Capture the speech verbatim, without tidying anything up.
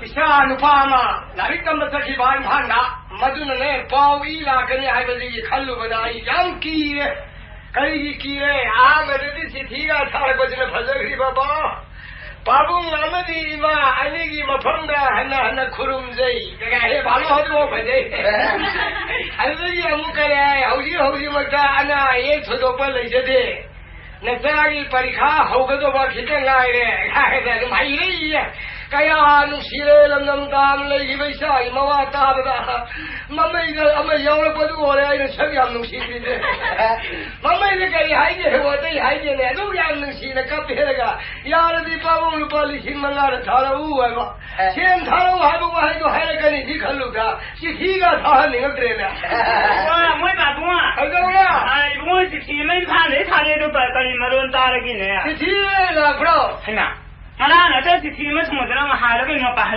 ꯏꯆꯥ ꯅꯨꯄꯥ ꯑꯃ ꯂꯥꯏꯔꯤꯛ ꯇꯝꯕ ꯆꯠꯈꯤꯕ ꯏꯝꯐꯥꯜꯗ꯫ ꯃꯗꯨꯅꯅꯦ, ꯄꯥꯎ ꯏ ꯂꯥꯛꯀꯅꯤ ꯍꯥꯏꯕꯗꯒꯤ ꯈꯜꯂꯨꯕꯗ ꯑꯩ ꯌꯥꯝ ꯀꯤꯔꯦ꯫ ꯀꯔꯤꯒꯤ ꯀꯤꯔꯦ? ꯑꯍꯥꯟꯕꯗꯗꯤ ꯆꯤꯊꯤꯒ ꯊꯥꯔꯛꯄꯁꯤꯅ ꯐꯖꯈ꯭ꯔꯤꯕ ꯄꯥꯎ꯫ ꯄꯥꯕꯨꯡ ꯑꯃꯗꯤ ꯏꯃꯥ ꯑꯅꯤꯒꯤ ꯃꯐꯝꯗ ꯍꯟꯅ ꯍꯟꯅ ꯈꯨꯔꯨꯝꯖꯩ꯫ ꯀꯩꯀꯥ ꯍꯦꯛ ꯐꯥꯂꯣ ꯍꯧꯗ꯭ꯔꯤꯐꯥꯎ ꯐꯖꯩ꯫ ꯑꯗꯨꯗꯒꯤ ꯑꯃꯨꯛ ꯀꯔꯤ ꯍꯥꯏ? "ꯍꯧꯖꯤꯛ ꯍꯧꯖꯤꯛꯃꯛꯇ ꯑꯅꯥ ꯑꯌꯦꯛ ꯊꯣꯏꯗꯣꯛꯄ ꯂꯩꯖꯗꯦ꯫ ꯅꯆꯥꯒꯤ ꯄꯔꯤꯈꯥ ꯍꯧꯒꯗꯧꯕ ꯈꯤꯇꯪ ꯉꯥꯏꯔꯦ" ꯍꯥꯏꯅ ꯑꯗꯨꯝ ꯍꯩꯔꯛꯏꯌꯦ꯫ ꯀꯌꯥ ꯅꯨꯡꯁꯤꯔꯦ ꯂꯝꯗꯝ ꯇꯥꯅ ꯂꯩꯈꯤꯕ ꯏꯆꯥꯒꯤ ꯃꯋꯥ ꯇꯥꯕꯗ꯫ ꯃꯃꯩꯗ ꯑꯃ ꯌꯥꯎꯔꯛꯄꯗꯨ ꯑꯣꯏꯔꯦ ꯑꯩꯅ ꯁꯛ ꯌꯥꯝ ꯅꯨꯡꯁꯤꯔꯤꯁꯦ꯫ ꯃꯃꯩꯗ ꯀꯔꯤ ꯍꯥꯏꯒꯦ? ꯑꯇꯩ ꯍꯥꯏꯒꯦꯅꯦ, ꯑꯗꯨꯛ ꯌꯥꯝ ꯅꯨꯡꯁꯤꯅ ꯀꯞꯄꯦꯔꯒ, "ꯌꯥꯔꯗꯤ ꯄꯥꯕꯨꯡ ꯂꯨꯄꯥ ꯂꯤꯁꯤꯡ ꯃꯉꯥꯗ ꯊꯥꯔꯛꯎ" ꯍꯥꯏꯕ꯫ ꯁꯦꯟ ꯊꯥꯔꯛꯎ ꯍꯥꯏꯕ ꯋꯥꯍꯩꯗꯣ ꯍꯥꯏꯔꯛꯀꯅꯤꯗꯤ ꯈꯜꯂꯨꯗ, ꯆꯤꯊꯤꯒ ꯊꯥꯍꯟꯅꯤꯡꯉꯛꯇ꯭ꯔꯦꯅꯦ꯫ ꯋꯥ, ꯃꯣꯏ ꯄꯥꯕꯨꯡ꯫ ꯀꯩꯗꯧꯔꯦ? ꯑ, ꯏꯕꯨꯡꯉꯣ, ꯆꯤꯊꯤ ꯑꯃ ꯏꯝꯐꯥꯜꯗꯩ ꯊꯥꯔꯛꯑꯦ, ꯑꯗꯨ ꯀ-, ꯀꯔꯤ ꯃꯔꯣꯟ ꯇꯥꯔꯒꯦꯅꯦ? ꯆꯤꯊꯤ ꯂꯥꯛꯄ꯭ꯔꯣ? ꯍꯩꯃꯥ, ꯉꯔꯥꯡ ꯅꯠꯇ꯭ꯔ ꯆꯤꯊꯤ ꯑꯃ ꯁꯣꯃꯣꯔꯗꯅ ꯑꯃ ꯍꯥꯏꯔ ꯀꯩꯅꯣ ꯄꯥꯍꯜ-